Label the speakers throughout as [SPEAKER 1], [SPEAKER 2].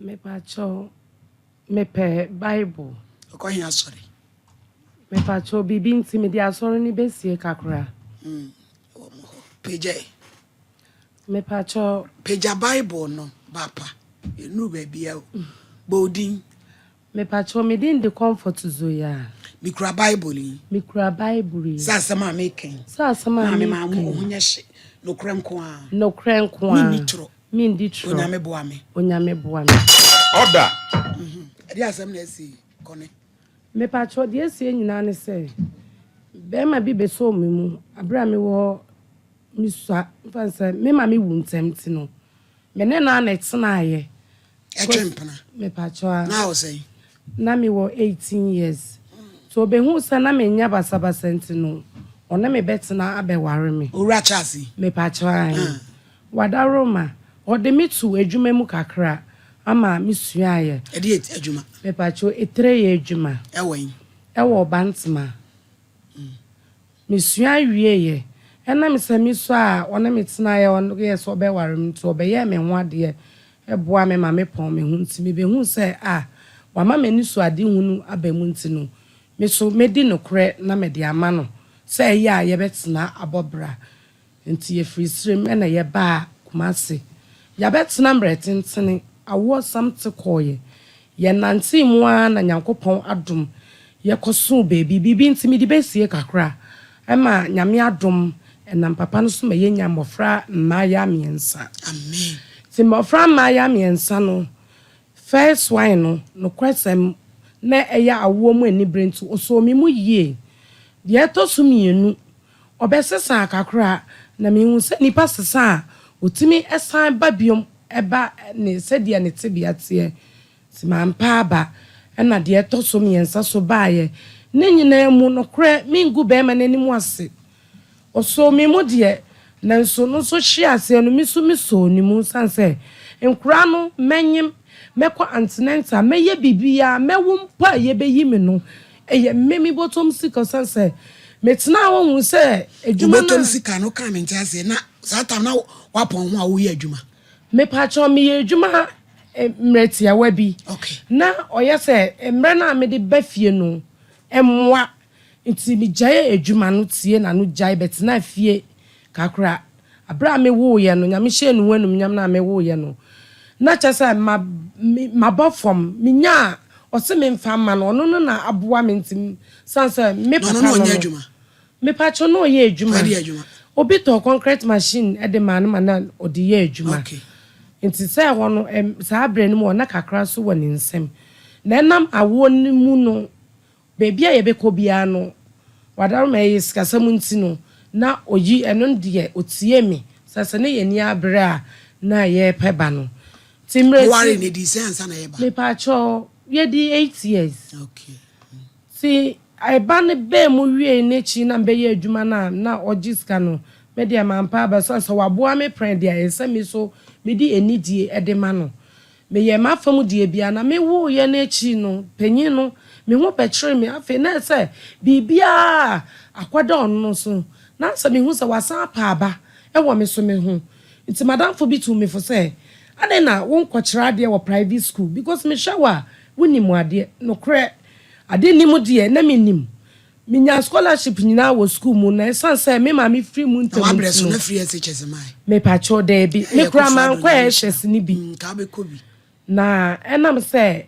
[SPEAKER 1] Mepakyɛw, mepɛ Bible.
[SPEAKER 2] Ɔkɔ he asɔre?
[SPEAKER 1] Mepakyɛw, biribi nti mede asɔre no bɛsie kakra.
[SPEAKER 2] Ɛwɔ mo hɔ. Pagya ɛ.
[SPEAKER 1] Mepakyɛw.
[SPEAKER 2] Pagya Bible no, Bapa. Yɛnnuru baabia o. Bɔ wo din.
[SPEAKER 1] Mepakyɛw, me din de Comfort Zoya.
[SPEAKER 2] Mekura Bible yi.
[SPEAKER 1] Mekura Bible yi.
[SPEAKER 2] Sɛ asɛm a meka yi.
[SPEAKER 1] Sɛ asɛm a
[SPEAKER 2] Maame
[SPEAKER 1] meka
[SPEAKER 2] maa
[SPEAKER 1] yi.
[SPEAKER 2] wo ho nyɛ hye. Nokorɛ nko ara.
[SPEAKER 1] Nokorɛ nko ara.
[SPEAKER 2] Menni torɔ.
[SPEAKER 1] Menni torɔ.
[SPEAKER 2] Onyame boa me.
[SPEAKER 1] Onyame boa me.
[SPEAKER 3] Order.
[SPEAKER 2] Ɛdeɛ asɛm na asi yi, Kɔne?
[SPEAKER 1] Mepakyɛw, deɛ asie nyinaa ne sɛ, bɛrima bi bɛsɔɔ me mu aberɛ a mewɔ mesua, mfa no sɛ me maame wu ntɛm nti no, me ne no ara na ɛtenaeɛ.
[SPEAKER 2] Ɛtwe mpena.
[SPEAKER 1] Mepakyɛw a.
[SPEAKER 2] Na wɔ sɛn?
[SPEAKER 1] Na mewɔ 18 years. Nti ɔbɛhuu sɛ na menyɛ basabasa nti no, ɔne me bɛtena abɛware me.
[SPEAKER 2] Owura Charles yi?
[SPEAKER 1] Mepakyɛw ae. Wadaroma, ɔde me too adwuma mu kakra ama mesuaeɛ.
[SPEAKER 2] Ɛdeɛ adwuma?
[SPEAKER 1] Mepakyɛw, etire yɛ adwuma.
[SPEAKER 2] Ɛwɔ he?
[SPEAKER 1] Ɛwɔ Ɔbantema. Mesua wieeɛ. Ɛnam sɛ mesua a ɔne me tenaeɛ a ɔyɛɛ sɛ ɔbɛware me nti, ɔbɛyɛɛ me ho adeɛ boaa me ma mepɔn me ho nti, mebɛhuu sɛ a wama m'anisoadehunu aba mu nti no, me nso mɛdi nokorɛ na mede ama no sɛ ɛyɛ a yɛbɛtena abɔ bra. Nti yɛfiri Sirem na yɛbaa Kumasi. Yɛabɛtena mmerɛ tentene, awoɔ sam te kɔeɛ. Yɛnantee mu ara na Nyankopɔn adom yɛkɔsoo baabi. Biribi nti mede bɛsie kakra. Ɛma Nyame adom ɛnam papa no so ma yɛnya mmɔfra mmaayaa mmiɛnsa.
[SPEAKER 2] Amen.
[SPEAKER 1] Nti mmɔfra mmaayaa mmiɛnsa no, first one no, nokorɛsɛm na ɛyɛ awoɔ mu anibere nti ɔsɔɔ me mu yie. Deɛ ɛtɔ so mmienu, Ɔbɛsesaa kakra, na mehu sɛ nipa sesa a, ɔtumi san ba biom ba ne sɛdeɛ ne tebea teɛ. Nti mampa aba. Ɛna deɛ ɛtɔ so mmiɛnsa so baeɛ. Ne nyinaa mu, nokorɛ, mengu barima no anim ase. Ɔsɔɔ me mu deɛ, nanso no nso hwee aseɛ no, me nso mesɔɔ ne mu. Ɛsiane sɛ nkoraa no, mɛnyem, mɛkɔ antenatal, mɛyɛ biribiara, mɛwo mpo a yɛbɛyi me no, Ɛyɛ me me bɔtɔm sika ɔsan sɛ me tenaa hɔ hu sɛ adwuma no a.
[SPEAKER 2] Wo bɔtɔm sika no wokaa me nte aseɛ na saa time na wapɔn ho a woyɛ adwuma.
[SPEAKER 1] Mepakyɛw meyɛ adwuma mmerɛ tiawa bi
[SPEAKER 2] Okay.
[SPEAKER 1] na ɔyɛ sɛ mmerɛ no a mede ba fie no mmoa nti megyae adwuma no tie na no gyae bɛtenaa fie kakra. Bere a mewooeɛ no, Nyame hyɛɛ ne ho animuonyam no a mewooeɛ no, na kyerɛ sɛ ma, me, mabɔ fam. Menyaa, ɔse memfa mma no, ɔno no na aboa me nti, sane sɛ me
[SPEAKER 2] Na ɔno
[SPEAKER 1] papa
[SPEAKER 2] na
[SPEAKER 1] no
[SPEAKER 2] ɔnyɛ
[SPEAKER 1] no.
[SPEAKER 2] adwuma?
[SPEAKER 1] Mepakyɛw, na ɔyɛ adwuma.
[SPEAKER 2] Ɔyɛ adwuma.
[SPEAKER 1] Obi tɔɔ concrete machine de maa no ma na ɔde yɛ adwuma.
[SPEAKER 2] Okay.
[SPEAKER 1] Nti sɛ ɛhɔ no, ɛm, saa berɛ no mu ɔna kakra nso wɔ ne nsam. Na ɛnam awoɔ no mu no, Baabi a yɛbɛkɔ biara no, w'adaworoma ɛyɛ sikasɛm nti no, na ɔyi, ɛno deɛ ɔtie me, sɛ sɛ ne yɛn ani abere a na yɛrepɛ ba no. Nti mmerɛ
[SPEAKER 2] Mowaree
[SPEAKER 1] ti.
[SPEAKER 2] no ɛdii sɛn ansa na yɛba?
[SPEAKER 1] Mepaakyɛw, yɛdii 8 years.
[SPEAKER 2] Okay.
[SPEAKER 1] Nti ɛba no baa mu wiei no akyi na mebɛyɛ adwuma no a na ɔgye sika no, me deɛ mampa aba, ɛsiane sɛ waboa me prɛn deɛ ɛsɛ sɛ me nso mede anidie de ma no. Meyɛɛ m'afa mu deɛ biara, na mewoeɛ no akyi no, panyin no, me ho bɛkyeree me. Afei na ɛsɛ sɛ biribiara a akɔda ɔno no so, na sɛ mehu sɛ wasan apa aba wɔ me so me ho. Nti m'adamfo bi tuu me fo sɛ, adɛn na wonkɔkyerɛ adeɛ wɔ private school? Because mehwɛ wo a, wonim adeɛ. Nokorɛ, ade nni mu deɛ, na mennim. Menyaa scholarship nyinaa wɔ school mu, na ɛsiane sɛ me maame firi mu
[SPEAKER 2] Na
[SPEAKER 1] ntɛm
[SPEAKER 2] wabrɛ
[SPEAKER 1] nti
[SPEAKER 2] so
[SPEAKER 1] no,
[SPEAKER 2] na free SHS mae.
[SPEAKER 1] Mepakyɛw, daabi. Me
[SPEAKER 2] Ɛyɛ
[SPEAKER 1] koraa
[SPEAKER 2] Akufo Addo
[SPEAKER 1] mankɔ
[SPEAKER 2] Nyame
[SPEAKER 1] SS no bi.
[SPEAKER 2] Nka wobɛkɔ bi.
[SPEAKER 1] Na ɛnam sɛ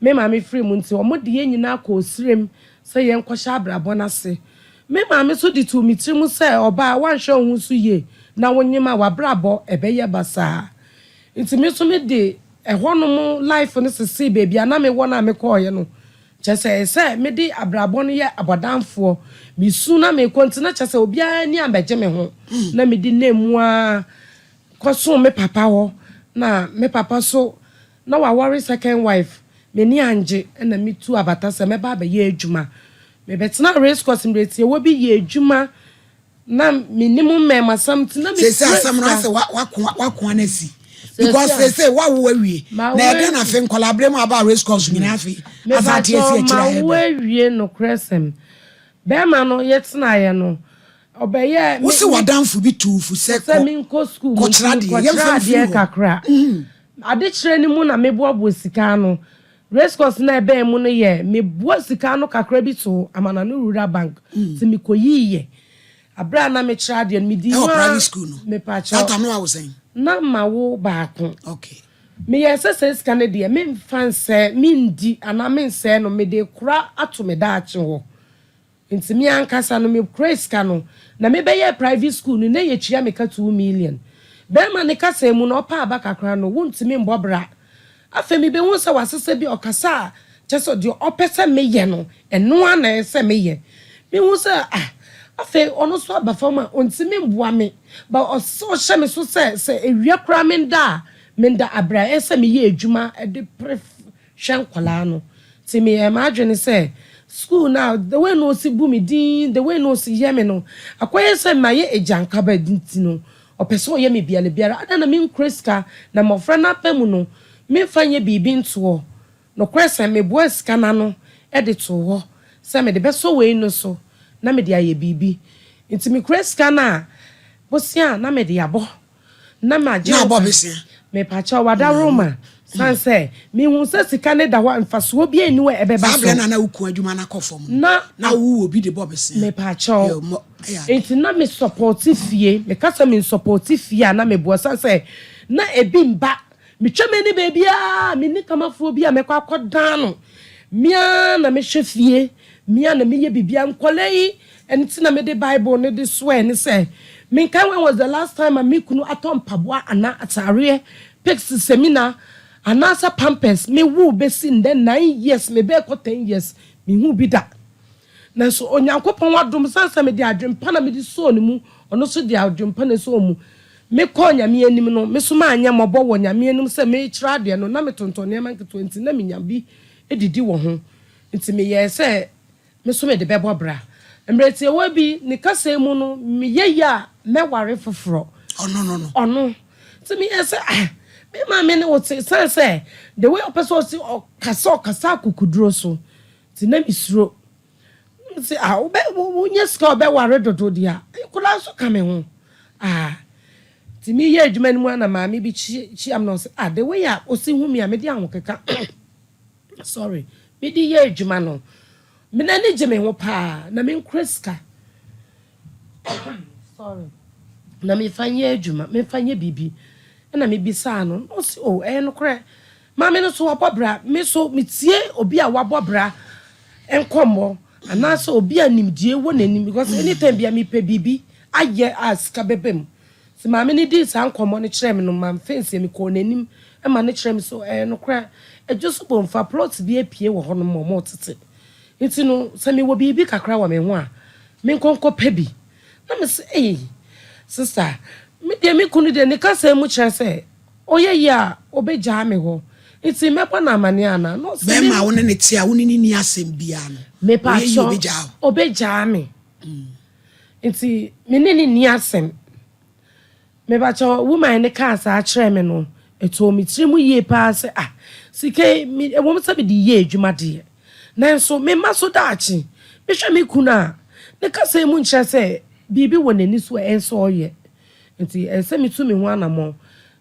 [SPEAKER 1] me maame firii mu nti, wɔde yɛn nyinaa kɔɔ serem sɛ yɛnkɔhyɛ abrabɔ no ase. Me maame nso de too me tirim sɛ, Ɔbaa, woanhwɛ wo ho so yie na wonyem a, w'abrabɔ ɛbɛyɛ basaa. Nti me nso mede ɛhɔnom life no sesee baabi a na mewɔ no a mekɔeɛ no. Kyerɛ sɛ, ɛsɛ sɛ mede abrabɔ no yɛ abɔdamfoɔ. Mesu na mekɔ nti na kyerɛ sɛ obiara ani ammɛgye me ho. Na mede nam mu ara kɔsoo me papa hɔ na me papa so na waware second wife. M'ani angye na metu abata sɛ mɛba abɛyɛ adwuma. Mebɛtenaa race course mmerɛ tiawa bi yɛɛ adwuma na mennim mmɛɛmasɛm nti na
[SPEAKER 2] Seesei
[SPEAKER 1] mefrɛ
[SPEAKER 2] asɛm no
[SPEAKER 1] sika.
[SPEAKER 2] asɛ wakoa no asi because
[SPEAKER 1] Seesei a
[SPEAKER 2] seesei wawo awie
[SPEAKER 1] mawo
[SPEAKER 2] na ɛdɛn na
[SPEAKER 1] awie.
[SPEAKER 2] afei nkwadaa berɛ mu aba race course nyinaa afei asa ate asi
[SPEAKER 1] Mepakyɛw
[SPEAKER 2] akyire ayɛ
[SPEAKER 1] mawo
[SPEAKER 2] dɛn.
[SPEAKER 1] awie nokorɛsɛm. Bɛɛma no yɛtenaeɛ no ɔbɛyɛɛ
[SPEAKER 2] Wo
[SPEAKER 1] me
[SPEAKER 2] se
[SPEAKER 1] me
[SPEAKER 2] w'adamfo bi tuu fo sɛ
[SPEAKER 1] sɛ
[SPEAKER 2] kɔ
[SPEAKER 1] menkɔ school mu nti
[SPEAKER 2] kɔkyerɛ adeɛ
[SPEAKER 1] mekɔkyerɛ
[SPEAKER 2] yɛmfa mfiri
[SPEAKER 1] adeɛ
[SPEAKER 2] hɔ.
[SPEAKER 1] kakra. Adekyerɛ no mu na meboaboa sika ano. Race course no a ɛbɛn mu no yɛ, meboa sika ano kakra bi too Amanano Rural Bank nti mekɔyiiɛ. Aberɛ a na mekyerɛ adeɛ no, medii
[SPEAKER 2] Ɛwɔ
[SPEAKER 1] mu ara,
[SPEAKER 2] private school no?
[SPEAKER 1] mepakyɛw.
[SPEAKER 2] That time no wawo sɛn?
[SPEAKER 1] Na mawo baako.
[SPEAKER 2] Okay.
[SPEAKER 1] Meyɛɛ sɛ saa sika no deɛ, memfa nsɛe, mendi anaa mensɛe no, mede rekora ato me daakye hɔ. Nti me ankasa no mekuraa sika no na me bɛyɛɛ private school no na yɛtua me ka 2 million. Bɛɛma no kasa mu no ɔpɛ aba kakra no wontumi mbɔ bra. Afei me bɛhuu sɛ wasesa bi ɔkasa a kyerɛ sɛ deɛ ɔpɛ sɛ meyɛ no ɛno ara na ɛsɛ sɛ meyɛ. Mehu sɛ ah afei ɔno nso aba fam a ɔntumi mboa me but ɔsɛ ɔhyɛ me so sɛ sɛ awia koraa menda a menda abrɛ a ɛsɛ sɛ meyɛ adwuma de pere hwɛ nkwadaa no. Nti meyɛɛ m'adwene sɛ school no a the way na ɔsi bu me din, the way na ɔsi yɛ me no, akɔyɛ sɛ mayɛ agyankaba nti no, ɔpɛ sɛ ɔyɛ me biara biara. Adɛn na menkura sika na mmɔfra no aba mu no, memfa nyɛ biribi ntoɔ? Nokorɛ sɛ meboaa sika no ano de too hɔ sɛ mede bɛsɔ wei no so na mede ayɛ biribi. Nti mekura sika no a, bosea a na mede abɔ. Na magye
[SPEAKER 2] Na
[SPEAKER 1] wo
[SPEAKER 2] abɔ
[SPEAKER 1] ka.
[SPEAKER 2] besia.
[SPEAKER 1] Mepakyɛw, w'adaworoma, san sɛ mihu sɛ sika no da hɔ a, mfasoɔ biara nni hɔ a ɛbɛba
[SPEAKER 2] Saa
[SPEAKER 1] so.
[SPEAKER 2] berɛ no a na wo kunu adwuma no akɔ fam no,
[SPEAKER 1] Na
[SPEAKER 2] na wowɔ bi de bɔ besia.
[SPEAKER 1] Mepakyɛw,
[SPEAKER 2] Yɛ mmɔ, ɛyɛ ade.
[SPEAKER 1] enti na me sɔpɔte fie. Meka sɛ me nsɔpɔte fie a, na meboa san sɛ na ebi mba. Metwa m'ani baabiara a, menni kamafoɔ bi a mɛkɔ akɔdan no. Me ara na mehwɛ fie, me ara na meyɛ biribiara. Nkwadaa yi, ɛno nti na mede Bible no de soɛɛ ne sɛ, menkae when was the last time a me kunu atɔ mpaboa anaa ataareɛ, pics, samina, anaasɛ pampers. Me woo bɛsi nnɛ 9 years, me bɛɛkɔ 10 years, menhuu bi da. Nanso Onyankopɔn adom, sane sɛ mede adwempa na mede sɔɔ ne mu, ɔno nso de adwempa na ɛsɔɔ mu. Mekɔɔ Nyame anim no, me nso manyɛ mmɔbɔ wɔ Nyame anim sɛ merekyerɛ adeɛ no, na metontɔn nneɛma nketewa nti na menya bi didi wɔ ho. Nti meyɛɛ sɛ me nso mede bɛbɔ bra. Mmerɛ tiawa bi, ne kasa mu no, meyɛ yie a mɛware foforɔ.
[SPEAKER 2] Ɔno no no.
[SPEAKER 1] Ɔno. Nti meyɛɛ sɛ ah, me maame ne wo te, sane sɛ the way ɔpɛ sɛ ɔsi ɔkasa ɔkasa akokoduro so. Nti na mesuro. Nti ah, wobɛ wonya sika a ɔbɛware dodo deɛ a, nkwadaa nso ka me ho. Ah, nti meyɛ adwuma no mu a na maame bi kyia me na ɔsɛ ah, the way a ɔsi hu me a mede ahokeka sorry, mede yɛ adwuma no, me n'ani gye me ho paa na menkura sika. Sorry. Na mefa nyɛ adwuma, mefa nyɛ biribi. Ɛna mebisaa no, na ɔsi oh, ɛyɛ nokorɛ. Maame no so wabɔ bra, me so metie obi a wabɔ bra nkɔmmɔ anaasɛ obi a nimdie wɔ n'anim because anytime bia mepɛ biribi ayɛ a sika bɛba mu. Nti maame no dii saa nkɔmmɔ no kyerɛɛ me no, mamfa nsie, mekɔɔ n'anim ma no kyerɛɛ me so ɛyɛ nokorɛ. Adwo so bomfa plot bi apue wɔ hɔnom ma ɔmo tete. Nti no, sɛ mewɔ biribi kakra wɔ me ho a, menkɔ nkɔpɛ bi. Na me sɛ, ei, sister, me deɛ me kunu deɛ ne kasa mu kyerɛ sɛ ɔyɛ yie a ɔbɛgyaa me hɔ. Nti mɛbɔ no amanneɛ anaa? Na ɔsɛ
[SPEAKER 2] Bɛrima a wo ne ne te a wo ne ne ni asɛm biara no, ɔyɛ yie
[SPEAKER 1] Mepakyɛw,
[SPEAKER 2] ɔbɛgyaa wo.
[SPEAKER 1] ɔbɛgyaa me. Nti me ne ne nni asɛm. Mepakyɛw, woman ne kaa saa kyerɛɛ me no, ɛtɔɔ me tiri mu yie paa sɛ ah, sika yi, me ɛwɔ mu sɛ mede yɛ adwuma deɛ, nanso memma so daakye. Mehwɛ me kunu a, ne kasa mu nkyerɛ sɛ biribi wɔ n'ani so a ɛyɛ sɛ ɔyɛ. Nti ɛsɛ sɛ metu me ho anammɔn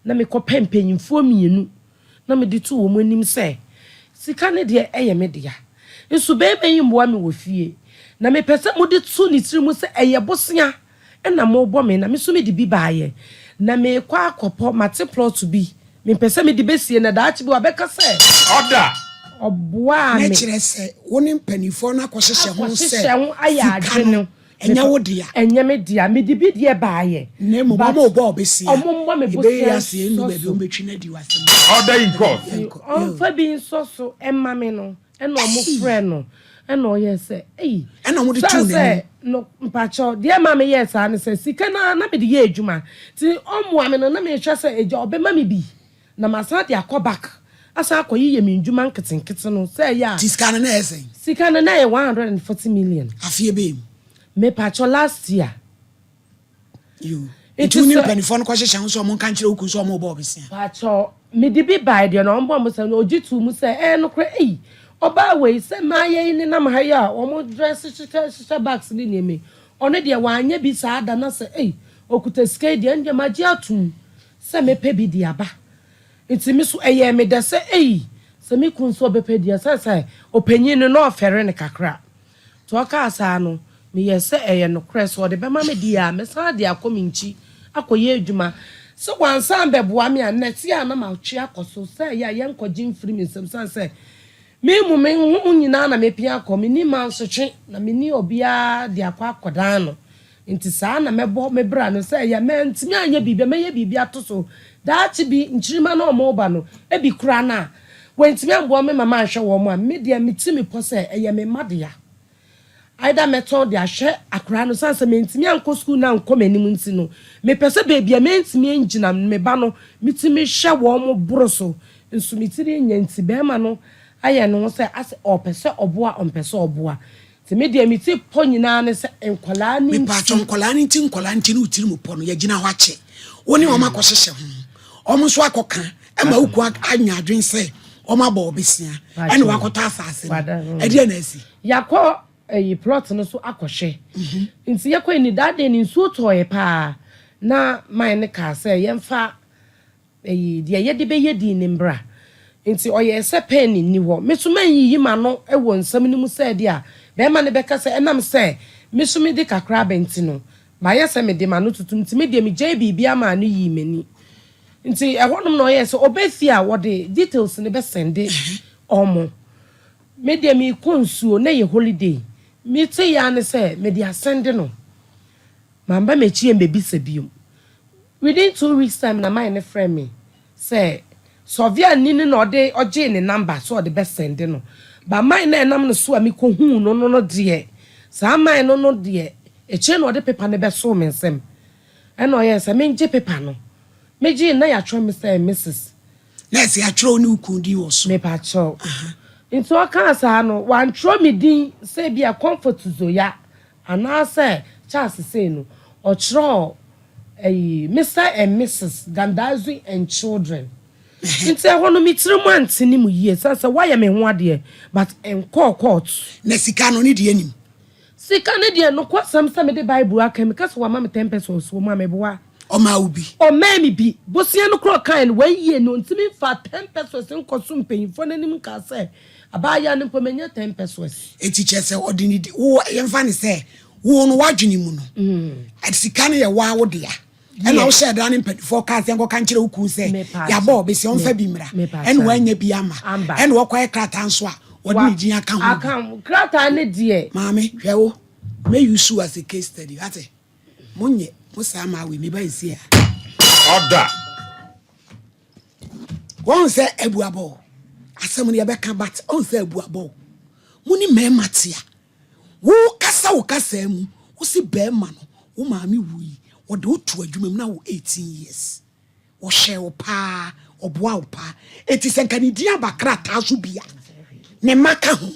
[SPEAKER 1] na mekɔpɛ mpanyimfoɔ mmienu na mede to wɔn anim sɛ sika no deɛ ɛyɛ me dea. Nso barima yi mmoa me wɔ fie. Na mepɛ sɛ mode to ne tiri mu sɛ ɛyɛ bosea ɛna mobɔ me na me nso mede bi baayɛ. Na meekɔ akɔpɔ mate plot bi. Mepɛ sɛ mede bɛsie na daakye bi wabɛka sɛ
[SPEAKER 3] Ɔda.
[SPEAKER 1] ɔboaa
[SPEAKER 2] Na
[SPEAKER 1] me.
[SPEAKER 2] kyerɛ sɛ wo ne mpanimfoɔ no akɔhyehyɛ ho sɛ
[SPEAKER 1] Akɔhyehyɛ ho ayɛ
[SPEAKER 2] sika
[SPEAKER 1] adwene
[SPEAKER 2] no
[SPEAKER 1] no.
[SPEAKER 2] ɛnyɛ wo dea.
[SPEAKER 1] Ɛnyɛ me dea. Mede bi deɛ baayɛ.
[SPEAKER 2] Na mmom
[SPEAKER 1] But
[SPEAKER 2] ɔmo bɔ ɔbɛsia.
[SPEAKER 1] ɔmo mmɔ me
[SPEAKER 2] Ɛbɛyɛ
[SPEAKER 1] bosea
[SPEAKER 2] ase ɛnnu
[SPEAKER 1] nsɔ
[SPEAKER 2] baabi
[SPEAKER 1] so.
[SPEAKER 2] ɔmo bɛtwi no adi wɔ asɛm.
[SPEAKER 3] Order in court.
[SPEAKER 1] Nti
[SPEAKER 2] Yɛnkɔ.
[SPEAKER 1] ɔmfa bi nsɔ so ɛma me no ɛna ɔmo frɛ no ɛna ɔyɛ sɛ eyi.
[SPEAKER 2] Ɛna ɔmo de
[SPEAKER 1] San
[SPEAKER 2] too n'anim.
[SPEAKER 1] sɛ no mpakyɛw deɛ ma me yɛ saa ne sɛ sika na na mede yɛ adwuma nti ɔmmoa me no na mehwɛ sɛ agya ɔbɛma me bi na masan de akɔ back asan akɔyeyɛ me ndwuma nketenkete no sɛ ɛyɛ a
[SPEAKER 2] Ti sika no na ɛyɛ sɛn?
[SPEAKER 1] Sika no na ɛyɛ 140 million.
[SPEAKER 2] Afeɛ bɛyɛ mu.
[SPEAKER 1] Mepakyɛw, last year.
[SPEAKER 2] Yo.
[SPEAKER 1] Nti
[SPEAKER 2] Nti wo ne
[SPEAKER 1] sɛ
[SPEAKER 2] mpanimfoɔ no kɔhyehyɛ ho sɛ ɔmo nka nkyerɛ wo kun sɛ ɔmo bɔ ɔbɛsia.
[SPEAKER 1] Pakyɛw, mede bi bae deɛ na ɔmbɔ mo sɛ no ogye too mu sɛ ɛyɛ nokorɛ. Ei, ɔbaa wei sɛ mmaayɛ yi nenam ha yi a wɔn dress hyehyɛ hyehyɛ bags ne nneɛma yi, ɔno deɛ wanyɛ bi saa da. Na sɛ ei, okuta sika yi deɛ, ɛno deɛ magye atom sɛ mepɛ bi de aba. Nti me so ɛyɛɛ me dɛ sɛ ei, sɛ me kunu nso ɔbɛpɛ di a, sɛ sɛ ɔpanyin no na ɔfɛre no kakra. Nti ɔkaa saa no, meyɛɛ sɛ ɛyɛ nokorɛ, sɛ ɔde bɛma me deɛ a, mɛsan de akɔ me nkyi akɔyɛ adwuma. Sɛ wansan ammɛboa me a, nnɛteɛ a na matwe akɔ so sɛ ɛyɛ a yɛnkɔgye mfiri me nsam sane sɛ me mu me ho nyinaa na mepia akɔ, menni mansotwe na menni obiara de akɔ akɔdan no. Nti saa na mɛbɔ me bra no sɛ ɛyɛ a mantumi anyɛ biribi a, mɛyɛ biribi ato so. Daakye bi, nkyirimma no a wɔreba no, ebi koraa no a, wɔantumi amboa me ma manhwɛ wɔn a, me deɛ meti me pɔ sɛ ɛyɛ me mma dea. Either mɛtɔn de ahwɛ akwadaa no, sane sɛ mantumi ankɔ sukuu no ankɔ m'anim nti no, mepɛ sɛ baabi a mantumi angyina no, me ba no, metumi hwɛ wɔn boro so. Nso me tiri nyɛ nti, barima no ayɛ ne ho sɛ asɛ ɔpɛ sɛ ɔboa, ɔmpɛ sɛ ɔboa. Nti me deɛ me ti pɔ nyinaa ne sɛ nkwadaa no nti.
[SPEAKER 2] Mepaakyɛw nkwadaa no nti nkwadaa nti ne wo tiri mu pɔ no yɛgyina hɔ akyɛ wo ne wɔn akɔ hyehyɛ ho wɔn nso akɔ ka ɛma wo kun anya adwene sɛ wɔn abɔ wɔ besia ɛna wakɔtɔ asaase no ɛdeɛ na asi.
[SPEAKER 1] Yakɔ ɛyi plot no so akɔ hwɛ nti yɛkɔ yi ni that day no nsuo tɔɔɛ paa na man no kaa sɛ yɛnfa Eyi, deɛ yɛde bɛyɛ din no mbra. Nti ɔyɛɛ sɛ pɛn nni hɔ. Me nso manyiyi m'ano wɔ nsɛm no mu sɛ ɛdeɛ a bɛrima no bɛka sɛ ɛnam sɛ me nso mede kakra aba nti no, mayɛ sɛ mede m'ano tutum nti me deɛ megyae biribiara maa no yii m'ani. Nti ɛhɔnom na ɔyɛɛ sɛ ɔbɛ fie a wɔde details no bɛsɛnde wɔn. Me deɛ merekɔ nsuo, na ɛyɛ holiday. Meteeɛ ara ne sɛ mede asɛnde no. Mamba m'akyi ambɛbisa bio. Within 2 weeks time na man no frɛ me sɛ surveyor ni no na ɔde ɔgyee ne number sɛ ɔde bɛ send no, but man no a ɛnam no so a mekɔ huu no no no deɛ, saa man no no deɛ, akyire na ɔde paper no bɛsoo me nsam, ɛna ɔyɛɛ sɛ mengye paper no. Megyee no na yɛatwerɛ me sɛ Mrs.
[SPEAKER 2] Na ɛsɛ yɛatwerɛ wo ne wo kunu din wɔ so.
[SPEAKER 1] Mepakyɛw. Nti ɔkaa saa no, wantwerɛ me din sɛ ebia Comfort Zoya anaasɛ Charles sei no, ɔkyerɛw ɛyi Mister and Misus Gandazu and children. Nti ɛhɔ no me tiri mu ante ne mu yie sane sɛ woayɛ me ho adeɛ but nkɔɔ court.
[SPEAKER 2] Na sika no ne deɛ nim.
[SPEAKER 1] Sika no deɛ nokwasɛm sɛ mede bible aka meka sɛ wama me 10 pesewas wɔ mu a meboa.
[SPEAKER 2] Ɔmaa wo bi?
[SPEAKER 1] Ɔmaa me bi. Bosea no koraa ɔkaeɛ no one year ni ɔntumi mfaa 10 pesewas nkɔ so mpanyinfoɔ no anim nkaa sɛ abaayewa no mpo manya 10 pesewas.
[SPEAKER 2] Enti kyerɛ sɛ ɔde ne di wo yɛmfa no sɛ wo no w'adwene mu no sika no yɛ woa wo dea ɛna wohyɛɛ da ne mpanimfoɔ kaa sɛ nkɔka nkyerɛ wo kunu sɛ yɛabɔ ɔbɛsi ɔmfa bi mmra ɛna woanya bi ama ɛna wɔkɔyɛ krataa nso a wɔde ne din aka ho
[SPEAKER 1] bi. Krataa ne deɛ.
[SPEAKER 2] Maame hwɛ wo mɛ use you as a case study wate mo nyɛ mo saa maa wei meba nsi a.
[SPEAKER 3] Ɔda.
[SPEAKER 2] Wɔn sɛ abuabɔ asɛm no yɛbɛka but ɔn sɛ abuabɔ mo ne mmarima tea. Wo kasa wo kasaa mu wo se bɛɛma no wo maame wui wɔde wo too adwuma mu na wo 18 years ɔhwɛɛ wo paa ɔboa wo paa eti sɛ nka ne din aba krataa so bi a ne mma ka ho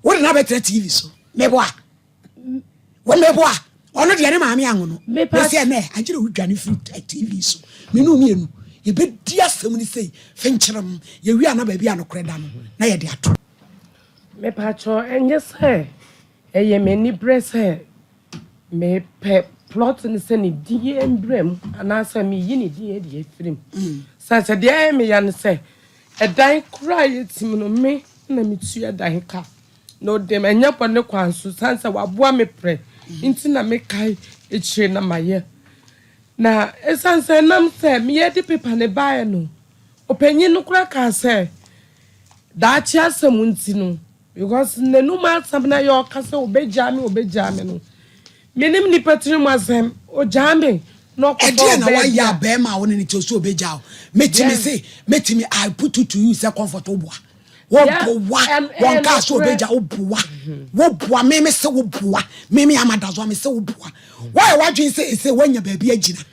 [SPEAKER 2] wo de no abɛtena TV so meboa wo meboa ɔno deɛ ne maame anwo no mesi ɛnɛ agyere wo dwane firi TV so me ne mmienu yɛbɛdi asɛm no sei fenkyerɛm yɛwie ana baabi a nokorɛ da no na yɛde ato.
[SPEAKER 1] Mepakyɛw, ɛnyɛ sɛ ɛyɛ me aniberɛ sɛ mepɛ plot no sɛ ne din mbrɛ mu anaasɛ meyi ne din adi afiri mu. Sane sɛ deɛ ɛyɛ me ya ne sɛ ɛdan koraa a yɛtim no me na metua dan ka. Na ɔde me ɛnyɛ bɔne kwan so sane sɛ waboa me prɛ nti na mekae akyire na mayɛ. Na ɛsiane sɛ ɛnam sɛ meyɛ de paper no baeɛ no, ɔpanyin no koraa kaa sɛ daakye asɛm nti no, because n'anum asɛm na yɛ ɔka sɛ obegyaa me, obegyaa me no, menim nipa tirim asɛm, ogyaa me na ɔkɔfa
[SPEAKER 2] Ɛdeɛ na
[SPEAKER 1] ɔbaa
[SPEAKER 2] wayɛ
[SPEAKER 1] bi
[SPEAKER 2] a
[SPEAKER 1] a.
[SPEAKER 2] Bɛrima a wo ne ne te so obegyaa wo? Mɛtumi se mɛtumi I put it to you sɛ Comfort wo boa wo boa wɔn kaa so obegya wo boa wo boa me me se wo boa me me ama da so me se wo boa wɔyɛ wadwene sɛ ese wanya baabi agyina.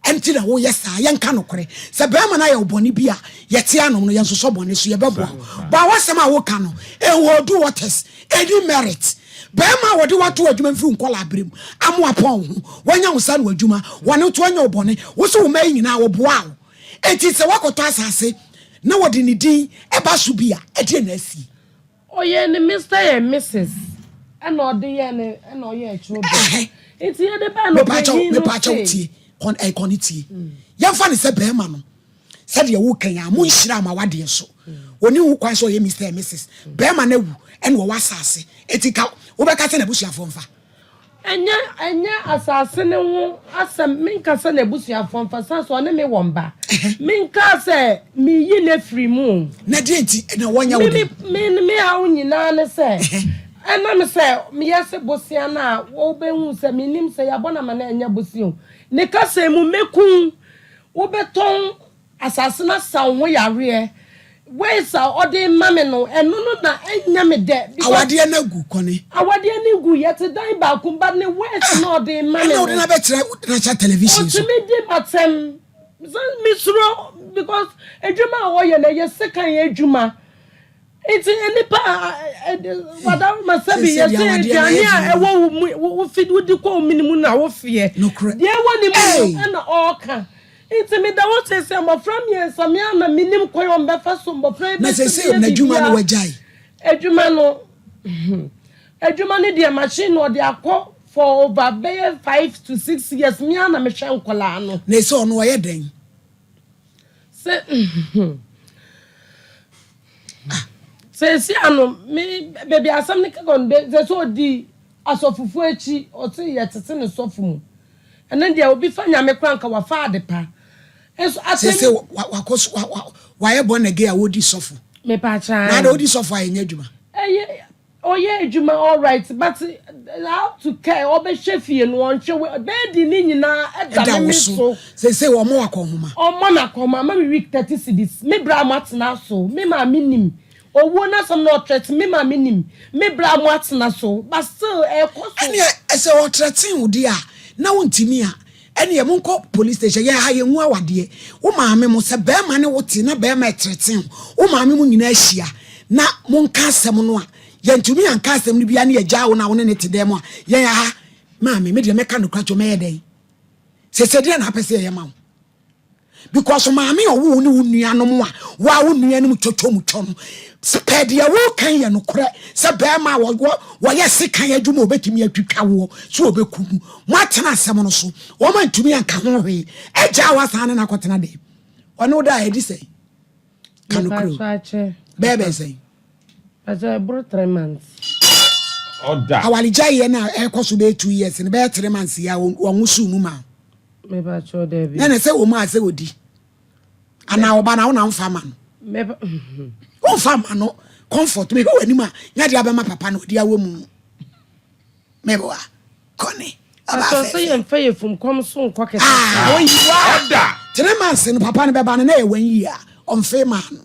[SPEAKER 2] Ɛnti na woyɛ saa? Yɛnka nokorɛ. Sɛ barima no ayɛ wo bɔne bi a, yɛte anom no, yɛnsosɔ bɔne so, yɛbɛboa wo. But w'asɛm a woka no, ɛnholdu waters, ɛnni merit. Barima a wɔde wo ato adwuma mfiri wo nkwadaa berɛ mu, ama wapɔn wo ho, wanya wo nsa ano adwuma, wɔne wo to anya wo bɔne, wo se wo mma yi nyinaa wɔboaa wo. Enti sɛ woakɔtɔ asase na wɔde ne din ba so bi a, ɛdeɛn na asie?
[SPEAKER 1] Ɔyɛɛ ne Mister and Mrs ɛna ɔde yɛɛ ne ɛna ɔyɛɛ children. Nti yɛde baa no
[SPEAKER 2] Mepaakyɛw
[SPEAKER 1] panyin no
[SPEAKER 2] mepaakyɛw
[SPEAKER 1] se.
[SPEAKER 2] tie kɔn ɛɛ kɔn tie. Yɛnfa ne sɛ bɛrima no. Sɛdeɛ woka yi a, monhyira mo awadeɛ so. Ɔnni ho kwan sɛ ɔyɛ Mister and Misis. Barima no awu ɛna ɔwɔ asase. Enti ka wobɛka sɛ n'abusuafoɔ mfa?
[SPEAKER 1] Ɛnyɛ ɛnyɛ asase no ho asɛm. Menka sɛ n'abusuafoɔ mfa, sane sɛ ɔne me wɔ mma. Menkaa sɛ meyi no afiri mu o.
[SPEAKER 2] Na deɛ nti na wɔnyɛ wo dɛn?
[SPEAKER 1] Me me me haw nyinaa ne sɛ, ɛnam sɛ meyɛ se bosea no a, wobɛhu sɛ mennim sɛ yɛabɔ no ama no ɛnyɛ bosea o. Ne kasa mu, mɛku wo, wobɛtɔn Asase no asa wo ho yareɛ. Ways a ɔde rema me no, ɛno no na ɛnyɛ me dɛ. Because
[SPEAKER 2] Awadeɛ no agu, Kɔne.
[SPEAKER 1] Awadeɛ no gu, yɛte dan baako mu, but ne ways no a ɔde rema me
[SPEAKER 2] Ɛna wode
[SPEAKER 1] no.
[SPEAKER 2] no abɛkyerɛ National Television so.
[SPEAKER 1] Ɔtumi di m'atɛm. Sɛ mesuro because adwuma a ɔyɛ no, ɛyɛ sekan adwuma. Nti nnipa a wadaroma sɛbi
[SPEAKER 2] Seesei deɛ
[SPEAKER 1] yɛsɛ
[SPEAKER 2] awadeɛ no
[SPEAKER 1] aduane
[SPEAKER 2] ayɛ
[SPEAKER 1] a
[SPEAKER 2] den o.
[SPEAKER 1] ɛwɔ wo mu wo fi wodi kɔ wo mene mu na wofeɛ.
[SPEAKER 2] Nokorɛ.
[SPEAKER 1] Deɛ ɛwɔ ne mu no
[SPEAKER 2] Ei!
[SPEAKER 1] ɛna ɔreka. Nti meda hɔ seesei mmɔfra mmiɛnsa me ara na menim kwan a wɔbɛfa so mmɔfra yi
[SPEAKER 2] Na
[SPEAKER 1] bɛtumi
[SPEAKER 2] seesei
[SPEAKER 1] ayɛ
[SPEAKER 2] n'adwuma no
[SPEAKER 1] biribiara.
[SPEAKER 2] wagyae?
[SPEAKER 1] Adwuma no adwuma no deɛ machine no ɔde akɔ for over bɛyɛ 5 to 6 years, me ara na mehwɛ nkwadaa no.
[SPEAKER 2] Na ɛsɛ ɔno ɔyɛ dɛn?
[SPEAKER 1] Sɛ seesi ano me baabi asɛm no keka no sɛ sɛ ɔdi asɔfofoɔ akyi, ɔse yɛtete ne sɔfo mu. Ɛno deɛ obi fa Nyame kora nka wafa ade pa nso
[SPEAKER 2] Seesei
[SPEAKER 1] asɛm.
[SPEAKER 2] wakɔ so wayɛ born again a wɔdi sɔfo.
[SPEAKER 1] Mepaakyɛn.
[SPEAKER 2] Na ada ɔdi sɔfo a ɛnyɛ adwuma.
[SPEAKER 1] Ɛyɛ ɔyɛ adwuma alright, but how to care ɔbɛhwɛ fie no, ɔnhwɛ bɛɛdi ne nyinaa ɛda
[SPEAKER 2] Ɛda
[SPEAKER 1] me
[SPEAKER 2] wo
[SPEAKER 1] me
[SPEAKER 2] so.
[SPEAKER 1] So.
[SPEAKER 2] Seesei wɔn wakɔ nhoma.
[SPEAKER 1] Ɔmmɔ no akɔma ama me week 30 cedis. Me bra mo atena so, me maame nim owuo n'asɛm na ɔtrɛte me maame nim me bra mo atena so, but still ɛkɔ so.
[SPEAKER 2] Ɛneɛ ɛsɛ ɔtrɛten wo deɛ a na wontumi a, ɛneɛ monkɔ police station. Yɛn ha yɛnhu awadeɛ. Wo maame mo sɛ bɛrima ne wo te na bɛrima ɛtrɛten wo, wo maame mo nyinaa ahyia na monka asɛm no a, yɛntumi anka asɛm no bia ne yɛgyaa wo na wo ne ne te dɛm a, yɛn ha maame me deɛ mɛka nokora kyɛ mɛyɛ dɛn sɛ sɛ deɛ na apɛ sɛ yɛyɛ ma wo, because maame a ɔwo wo ne wo nuanom a waa wo nuanom twotwo mu twɔ no pɛ deɛ wokan yɛ nokorɛ sɛ bɛrima a wɔyɛ sekan adwuma a obɛtumi atwitwa woɔ so wɔbɛku mu. Moatena asɛm no so, wɔma ntumi anka ho hwee, agya a wasan ne no akɔtena dɛm. Ɔne wo da a ɛdi sɛn? Ka nokorɛ o.
[SPEAKER 1] Mepaakyɛw, akyɛ.
[SPEAKER 2] Bɛɛ bɛn sɛn?
[SPEAKER 1] Pakyɛ, ɛboro 3 months.
[SPEAKER 3] Ɔda.
[SPEAKER 2] Awaregyaeɛ no a ɛkɔ so bɛyɛ 2 years no, bɛyɛ 3 months yi a wɔn so mu ma wo?
[SPEAKER 1] Mepaakyɛw, daabi.
[SPEAKER 2] Na ne sɛ wɔ mu a sɛ wɔdi anaa ɔba na wo na womfa ma no?
[SPEAKER 1] Mepa
[SPEAKER 2] womfa ma no. Comfort, mehwɛ w'anim a, nyɛ de abɛma papa no ɔde awɔ mu. Meboa kɔne ɔba
[SPEAKER 1] Pakyɛw, sɛ
[SPEAKER 2] fɛfɛ.
[SPEAKER 1] yɛmfa yɛ fum kɔm so nkɔ kɛse.
[SPEAKER 2] Ah, ɔyi wa.
[SPEAKER 3] Ɔda.
[SPEAKER 2] 3 months no papa no bɛba no na yɛ wɔn yie a ɔmfe maa no.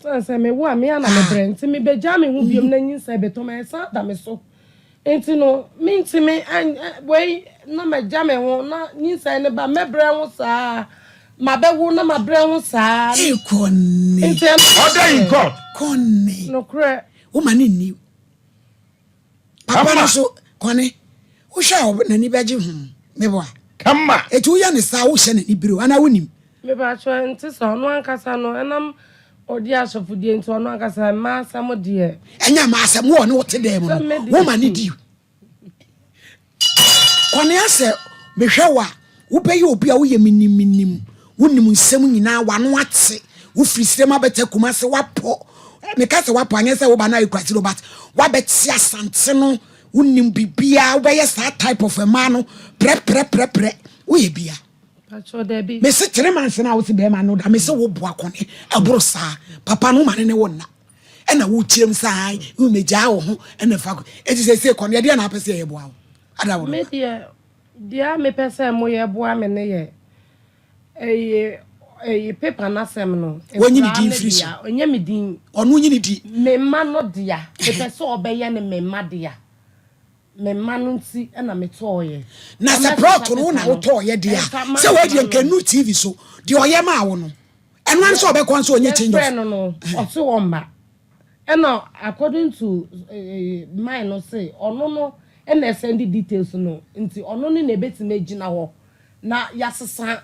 [SPEAKER 1] Sɛ sɛ mewo a, me ana mebrɛ nti mebɛgyaa me ho biom na nyinsɛn bɛtɔ ma ɛsan da me so, nti no mentimi wei na magya me ho na nyinsɛn no ba, mɛbrɛ ho saa, mabɛwo na mabrɛ ho saa.
[SPEAKER 2] Ee, kɔne.
[SPEAKER 1] Nti ɛno.
[SPEAKER 3] Order in court.
[SPEAKER 2] Kɔne.
[SPEAKER 1] Nokorɛ.
[SPEAKER 2] Woma ne nni papa no
[SPEAKER 3] Kama.
[SPEAKER 2] so kɔne wohwɛ a n'ani bɛgye ho, meboa?
[SPEAKER 3] Kama.
[SPEAKER 2] Ɛti woyɛ ne saa, wohyɛ n'ani bere o anaa wonim?
[SPEAKER 1] Mepakyɛ, nte sɛ ɔno ankasa no ɛnam ɔdi asɔfodie nti ɔno ankasa mma asɛm deɛ.
[SPEAKER 2] Ɛnyɛ ma asɛm wo ɔne wote dɛm
[SPEAKER 1] Sɛ
[SPEAKER 2] no
[SPEAKER 1] me deɛ-
[SPEAKER 2] woma ne di kɔne asɛ mehwɛ wo a, wobɛyɛ obi a woyɛ menimmenim, wonim nsɛm nyinaa, wano ate, wofiri sirem abɛtɛ kuma sɛ woapɔ. Meka sɛ woapɔ, anyɛ sɛ woba no ayɛ kurase no, but woabɛte Asante no, wonim biribiaa. Wobɛyɛ saa type of mmaa no prɛprɛprɛprɛ woyɛ bia.
[SPEAKER 1] Pakyɛ, daabi.
[SPEAKER 2] Mese 3 months na wose bɛrima no da. Mese wo boa kɔne ɛboro saa. Papa no woma ne ne wo nna ɛna wokyerɛm sɛ ai womɛgyaa wo ho ɛna fa kɔ. Ɛti sɛ sɛ kɔne ɛdeɛ na apɛ sɛ yɛyɛ boa wo ada wo no.
[SPEAKER 1] Me deɛ, deɛ a mepɛ sɛ moyɛ boa me ne yɛ ɛyɛ ɛyɛ paper n'asɛm no.
[SPEAKER 2] Wɔnyi ne
[SPEAKER 1] Nkwadaa
[SPEAKER 2] din
[SPEAKER 1] no
[SPEAKER 2] firi so.
[SPEAKER 1] dea, ɔnyɛ me din.
[SPEAKER 2] Ɔno nyi ne di.
[SPEAKER 1] Me mma no dea, mepɛ sɛ ɔbɛyɛ ne me mma dea. Me mma no nti ɛna metɔɔyɛ.
[SPEAKER 2] Na sɛ plot no wo na wotɔɔyɛ deɛ a, sɛ woadiɛ nka nu TV so deɛ ɔyɛ maa wo no, ɛno ane sɛ ɔbɛkɔ nso ɔnyɛ change of
[SPEAKER 1] Yɛfrɛ no no, ɔse ɔmma. Ɛna according to mine no se ɔno no ɛna ɛsɛnde details no, nti ɔno ne na ebetumi egyina hɔ na yasesa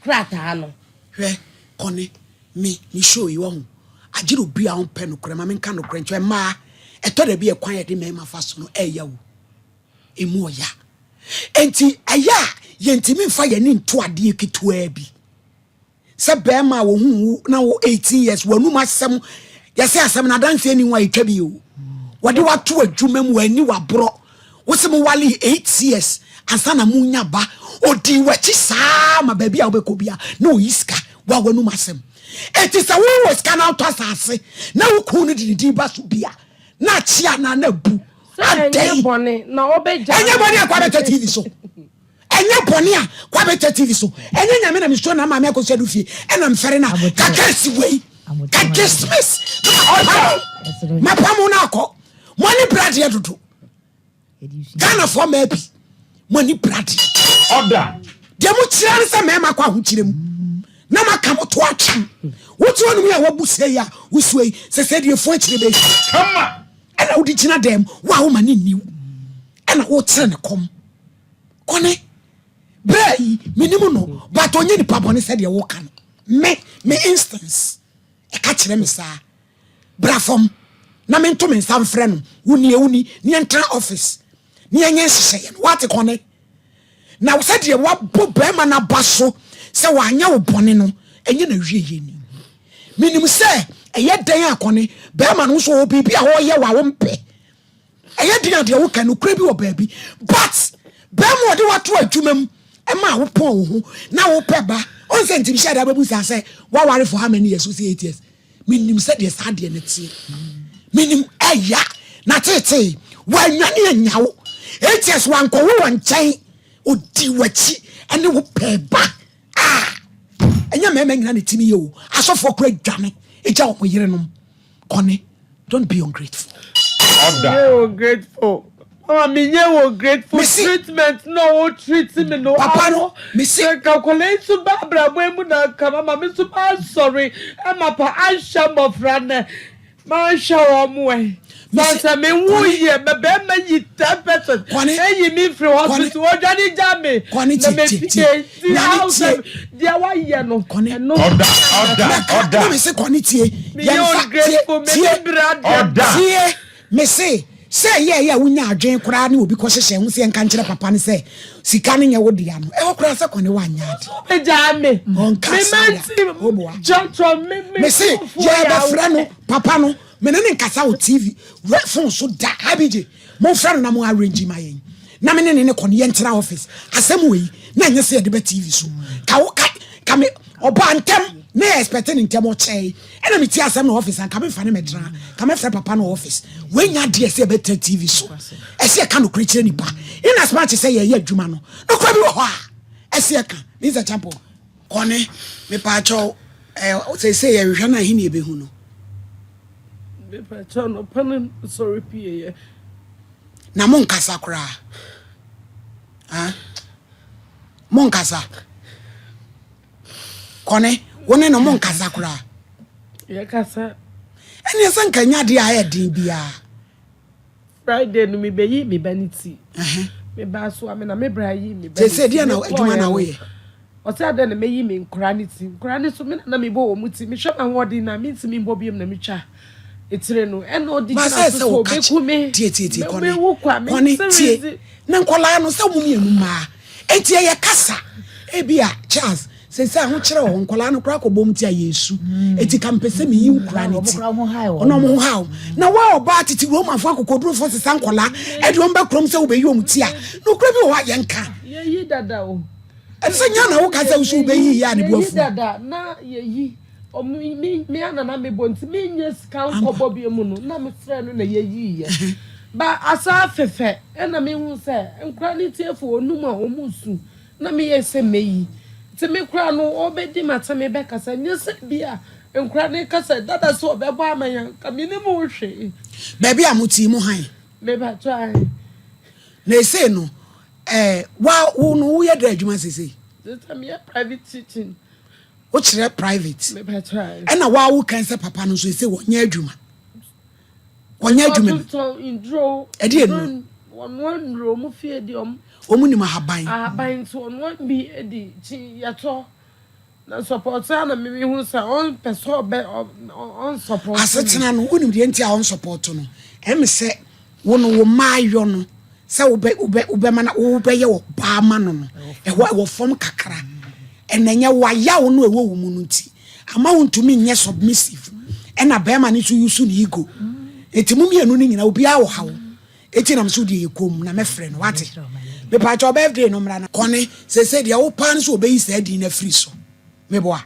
[SPEAKER 1] krataa no.
[SPEAKER 2] Hwɛ kɔne, me show yi wɔ ho agyere obi a ɔmpɛ nokorɛ ma menka nokorɛ nkyerɛ mmaa. Ɛtɔ da bi ɛkwan yɛde mmarima fa so no ɛyɛ wo emu ɔya, enti ɛyɛ a yɛntumi mfa yɛni nto adeɛ ketewaa bi. Sɛ bɛrima a wɔhu wo na wo 18 years w'anum asɛm yɛsɛ asɛm no adanseɛ ni ho a ɛtwa bi o. Wɔde wato adwuma mu w'ani waborɔ. Wo se mo wale 8 years ansa na mo nya ba. Odi w'akyi saa ma baabi a wobɛkɔ bia na oyi sika wa w'anum asɛm. Eti sɛ wowɔ sika na wotɔ asase na wo kun no de ne din ba so bia na akyi anaa na bu.
[SPEAKER 1] Sɛ ɛnyɛ
[SPEAKER 2] Adɛn?
[SPEAKER 1] bɔne na ɔbɛgya.
[SPEAKER 2] Ɛnyɛ bɔne a kwabɛtɛ TV so. Ɛnyɛ bɔne a kwabɛtɛ TV so. Ɛnyɛ Nyame na mesuro na maame akɔsi adu fie ɛna mfɛre na kakra si wei ka dismiss mapam no akɔ. Mo ani bradeɛ dodo. Ghanafoɔ mmaa bi mo ani bradeɛ.
[SPEAKER 3] Ɔda.
[SPEAKER 2] Deɛ mo kyerɛ ne sɛ mmarima kɔ ahokyerɛ mu na maka mo to atwam. Wote hɔ nom yi a wabu sɛ yi a wosuo yi sɛ sɛ deɛ fo akyerɛ bɛyi.
[SPEAKER 3] Kama.
[SPEAKER 2] Ɛna wode gyina dɛm wo a woma ne nniw ɛna wokyerɛ ne kɔm kɔne berɛ yi menim no, but ɔnyɛ nipa bɔne sɛdeɛ woka no. Me instance ɛka kyerɛ me saa bra fam na mento me nsa mfrɛ no. Wonie woni ne yɛntena office ne yɛnyɛ nhyehyɛeɛ no. Woate kɔne na sɛdeɛ woabɔ bɛrima no aba so sɛ wanyɛ wo bɔne no ɛnyɛ na wie yɛ ni. Menim sɛ ɛyɛ dɛn akɔne bɛrima no nso wɔ biribi a ɔyɛ wɔ a wompɛ. Ɛyɛ den a deɛ woka no kura bi wɔ baabi, but bɛrima ɔde wato adwuma mu ɛma a wopɔn wo ho na wopɛ ba ɔn sɛ ntimi hyɛ da bɛbu saa sɛ waware for how many years? Wo sɛ 8 years. Menim sɛ deɛ saa deɛ no teɛ menim ɛya na tetee wanwane anya wo 8 years wankɔwo wɔ nkyɛn odi w'akyi ɛne wo pɛ ba a ɛnyɛ mmarima nyina ne timi yɛ o. Asɔfoɔ kora dwane ɛgya wɔn yerenom kɔne. Don't be ungrateful.
[SPEAKER 3] Ɔda.
[SPEAKER 4] Nye ungrateful. Mama mi nye ungrateful. Treatment na o treat me no.
[SPEAKER 2] Papa no, mesi-
[SPEAKER 4] Sɛ kakɔla yi nso ba abrabɔ yi mu na nka mama mi nso ba asɔre ɛma pa ahyɛ mmɔfra nɛ ma ahyɛ wɔn mo ɛ.
[SPEAKER 2] Mesi-
[SPEAKER 4] Sɛ mi wu yie mɛ bɛrima yi 10%.
[SPEAKER 2] Kɔne-
[SPEAKER 4] Eyi mi firi hospital ɔdwane gya mi.
[SPEAKER 2] Kɔne
[SPEAKER 4] Na
[SPEAKER 2] tie,
[SPEAKER 4] mɛ
[SPEAKER 2] tie,
[SPEAKER 4] fie
[SPEAKER 2] tie.
[SPEAKER 4] ti
[SPEAKER 2] Nyame
[SPEAKER 4] house
[SPEAKER 2] tie.
[SPEAKER 4] deɛ wayɛ no.
[SPEAKER 2] Kɔne.
[SPEAKER 4] Ɛno.
[SPEAKER 3] Ɔda. Ɔda.
[SPEAKER 2] Mɛka na
[SPEAKER 3] Ɔda.
[SPEAKER 2] mese kɔne tie.
[SPEAKER 4] Mi nye
[SPEAKER 2] Yɛmfa
[SPEAKER 4] ungrateful mi
[SPEAKER 2] tie
[SPEAKER 4] mi
[SPEAKER 2] tie
[SPEAKER 4] bira deɛ.
[SPEAKER 3] Ɔda.
[SPEAKER 2] Tie, mese sɛ ɛyɛ ɛyɛ a wonya adwene koraa ne obi kɔhyehyɛ ho sɛ yɛnka nkyerɛ papa no sɛ sika no nyɛ wo dea no ɛhɔ koraa sɛ kɔne woanyɛ ade.
[SPEAKER 4] Bɛgyaa me.
[SPEAKER 2] Ɔnka
[SPEAKER 4] Me
[SPEAKER 2] saa da.
[SPEAKER 4] mɛnti
[SPEAKER 2] Woboa.
[SPEAKER 4] kyerɛkyerɛ me me
[SPEAKER 2] Mese
[SPEAKER 4] nkurɔfoɔ yɛ
[SPEAKER 2] yɛbɛfrɛ no papa no mene ne nkasa wɔ TV phone so da. Abigye momfrɛ no na mo arrange ma yɛn na mene ne ne kɔ no yɛntena office. Asɛm wɔ yi na ɛnyɛ sɛ yɛde bɛ TV so ka wo ka ka me ɔba ntɛm na yɛ expect ne ntɛm ɔkyɛe ɛna metie asɛm no office anka memfa ne mɛtena ka mɛfrɛ papa no office. Woanya adeɛ sɛ yɛbɛtena TV so ɛsɛ yɛka nokorɛ kyerɛ nipa in as much sɛ yɛyɛ adwuma no nokorɛ bi wɔ hɔ a ɛsɛ yɛka. Mr Champo kɔne mepaakyɛw sɛsɛ yɛhwehwɛ no ahe ne yɛbɛhu no?
[SPEAKER 1] Mepakyɛw no pa no sɔre pie yɛ.
[SPEAKER 2] Na monkasa koraa. Ah? Monkasa kɔne wo ne no monkasa koraa?
[SPEAKER 1] Yɛkasa.
[SPEAKER 2] Ɛneɛ sɛ nka nya adeɛ a ɛyɛ den biara.
[SPEAKER 1] Friday no mebɛyi me ba ne ti. Meba so a me na me bra yi me ba ne
[SPEAKER 2] sɛ
[SPEAKER 1] ti.
[SPEAKER 2] Deɛ na
[SPEAKER 1] Mekɔɔɛ
[SPEAKER 2] adwuma na
[SPEAKER 1] no,
[SPEAKER 2] woyɛ?
[SPEAKER 1] Ɔsɛ adɛn na mɛyi me nkora ne ti nkora ne so me na na mebɔ wɔ mu ti mehwɛ ma ahoɔden na mentumi mbɔ biom na metwa etire no ɛna ɔde
[SPEAKER 2] Ba
[SPEAKER 1] gyina
[SPEAKER 2] sɛ
[SPEAKER 1] so
[SPEAKER 2] sɛ
[SPEAKER 1] sɛ
[SPEAKER 2] woka
[SPEAKER 1] ɔbɛku me.
[SPEAKER 2] tie tie tie kɔne
[SPEAKER 1] Mewu kwa me
[SPEAKER 2] kɔne tie
[SPEAKER 1] seriously.
[SPEAKER 2] Na nkɔlaa no sɛ mo mmienu mmaa enti ɛyɛ kasa ebi a Charles sɛ sɛ ahokyerɛ wɔ hɔ nkɔlaa no koraa kɔbɔ mu ti a yɛsu eti ka mpɛ sɛ meyi nkora ne ti.
[SPEAKER 5] Ɔmo koraa ho hae wɔ
[SPEAKER 2] ɔno ɔmo ho haw na wa ɔbaa tete Romanfoɔ akokodurofo sesa nkɔlaa ɛde ɔmo bɛ kurom sɛ wobɛyi ɔmo ti a nokora bi wɔ hɔ a yɛnka.
[SPEAKER 1] Yɛyi dada o.
[SPEAKER 2] Ɛne sɛ nya na woka sɛ woso wobɛyi yɛ a ne bo
[SPEAKER 1] Yɛyi
[SPEAKER 2] afu.
[SPEAKER 1] Dada na yɛyi ɔmo me ana na mebɔ nti menyɛ sika nkɔbɔ bi mu no na mesrɛ no na yɛyi yɛ ba asa fɛfɛ ɛna mehu sɛ nkora ne tiefo onum a ɔmo su na meyɛ sɛ meyi nti me kora no ɔbɛdi mata mebɛkasa nyɛ sɛ bi a nkora ne kasa dada sɛ ɔbɛbɔ ama yɛn ka menim wo hwee.
[SPEAKER 2] Baabi a mote mu han?
[SPEAKER 1] Mebɛtɔ ahe.
[SPEAKER 2] Na esei no wa wo no woyɛ dɛ adwuma sesei?
[SPEAKER 1] Sɛ meyɛ private teaching.
[SPEAKER 2] Wokyerɛ private?
[SPEAKER 1] Mebɛtɔ ahe.
[SPEAKER 2] Ɛna wa wo kan sɛ papa no nso esei wɔnyɛ adwuma wɔnyɛ adwuma bi?
[SPEAKER 1] Ɔtontɔn nduro.
[SPEAKER 2] Ɛdeɛ nnuro?
[SPEAKER 1] Ɔnoa nnuro ɔmo fie di ɔmo.
[SPEAKER 2] Wɔn nim ahaban?
[SPEAKER 1] Ahaban nti ɔnoa bi di kyi yɛtɔ na support a na mimi hu sɛ ɔmpɛ sɛ ɔbɛ ɔnsupport me.
[SPEAKER 2] Asetena no wonim deɛ nti a ɔnsupport no ɛmi sɛ wo no wo mmaayɔ no sɛ wobɛ wobɛ wobɛma na wobɛyɛ ɔbaa ma no ɛhɔ ɛwɔ fam kakra. Ɛna ɛnyɛ wayaw no ɛwɔ wo mu no nti ama wontumi nyɛ submissive. Ɛna bɛrima no nso use ne ego. Eti mo mmienu no nyinaa obiara wɔ haw. Eti na mso deɛ yɛ kom na mɛfrɛ no wate. Mepaakyɛw birthday no mmra na. Kɔne, seesei deɛ wo paa no sɛ ɔbɛyi saa din no afiri so. Meboa.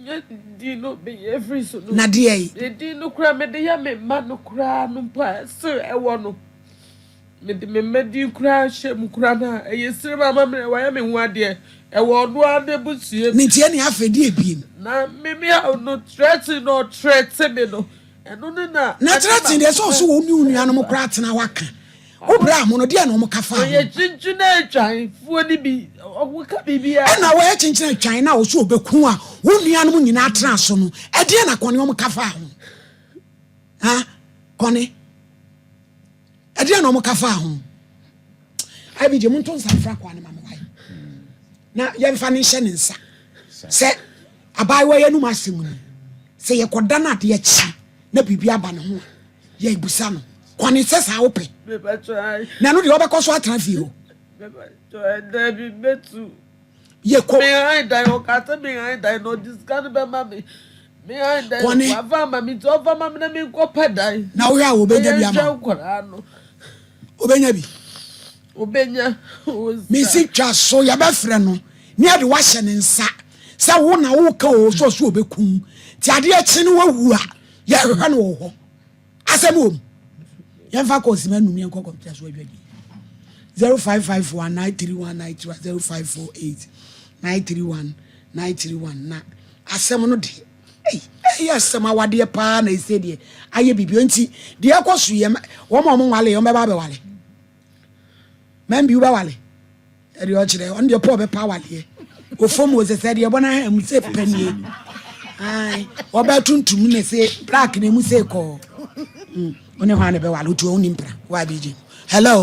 [SPEAKER 4] Nyɛ din no meyɛ afiri so no.
[SPEAKER 2] Na deɛ yi.
[SPEAKER 4] Ne din no koraa mede yɛ me mma no koraa no mpo a ɛsere ɛwɔ no. Mede me mma din koraa hyɛ mu koraa no a ɛyɛ sere ma amammerɛ wayɛ me ho adeɛ ɛwɔ ɔno ara n'abusua mu.
[SPEAKER 2] Ne nti ɛne afei deɛ biem.
[SPEAKER 4] Na me me haw no threaten na ɔthreaten me no ɛno ne na.
[SPEAKER 2] Na threaten deɛ sɛ ɔso wo ne wo nuanom koraa tena hɔ aka wo bra mo no deɛ na wɔn ka faa ho.
[SPEAKER 4] Ɔyɛ kyenkyen atwan foɔ no bi ɔmo ka biribiara.
[SPEAKER 2] Ɛna wɔyɛ kyenkyen atwan na ɔso ɔbɛku a wo nuanom nyinaa tena so no ɛdeɛ na kɔne wɔn ka faa ho ha kɔne. Ɛdeɛn na wɔka faa ho? IBJ, monto nsa mfra akoa no ma me wae na yɛmfa no nhyɛ ne nsa sɛ abaayewa yi anum asɛm ni. Sɛ yɛkɔda no adeɛ akyi na biribi aba ne ho a, yɛbusa no. Kwane sɛ saa wopɛ. Na ɛno deɛ wɔbɛkɔ so atena fie hɔ. Yɛkɔ.
[SPEAKER 4] Me dan, ɔka sɛ me han dan na ɔde sika no bɛma me. Me han dan,
[SPEAKER 2] Kɔne.
[SPEAKER 4] wafa ama me nti ɔfa ma me na me nkɔ pɛ dan.
[SPEAKER 2] Na wohwɛ a wɔbɛnya bi ama
[SPEAKER 4] wo. Nkwadaa no.
[SPEAKER 2] Wɔbɛnya bi.
[SPEAKER 4] Wɔbɛnya. Wɔsa.
[SPEAKER 2] Mesi twa so yɛbɛfrɛ no ne yɛde wahyɛ ne nsa sɛ wo na woka o sɛ ɔso ɔbɛkum nti adeɛ kye no wawu a yɛhwehwɛ no wɔ hɔ. Asɛm wɔ mu. Yɛmfa kɔɔ sima num yɛnkɔ kɔmputa so adwadie. 0551 931 931 0548 931 931 na asɛm no deɛ ei ɛyɛ asɛm awadeɛ paa na ɛsɛ deɛ ayɛ biribi nti deɛ ɛkɔ so yɛ wɔn a wɔn nwale wɔn bɛba abɛwale mɛmbi wobɛwale Ɛdeɛ ɔkyerɛ ɔno deɛ Paul bɛpa awaleɛ ofam wɔ sɛ sɛ deɛ ɛbɔ no aha mu sɛ pɛ nie ɔbɛ tuntum ne se black na emu se kɔɔ ɔne hɔ a na bɛwale wotu ɔwo ni mpra wa abigye hello.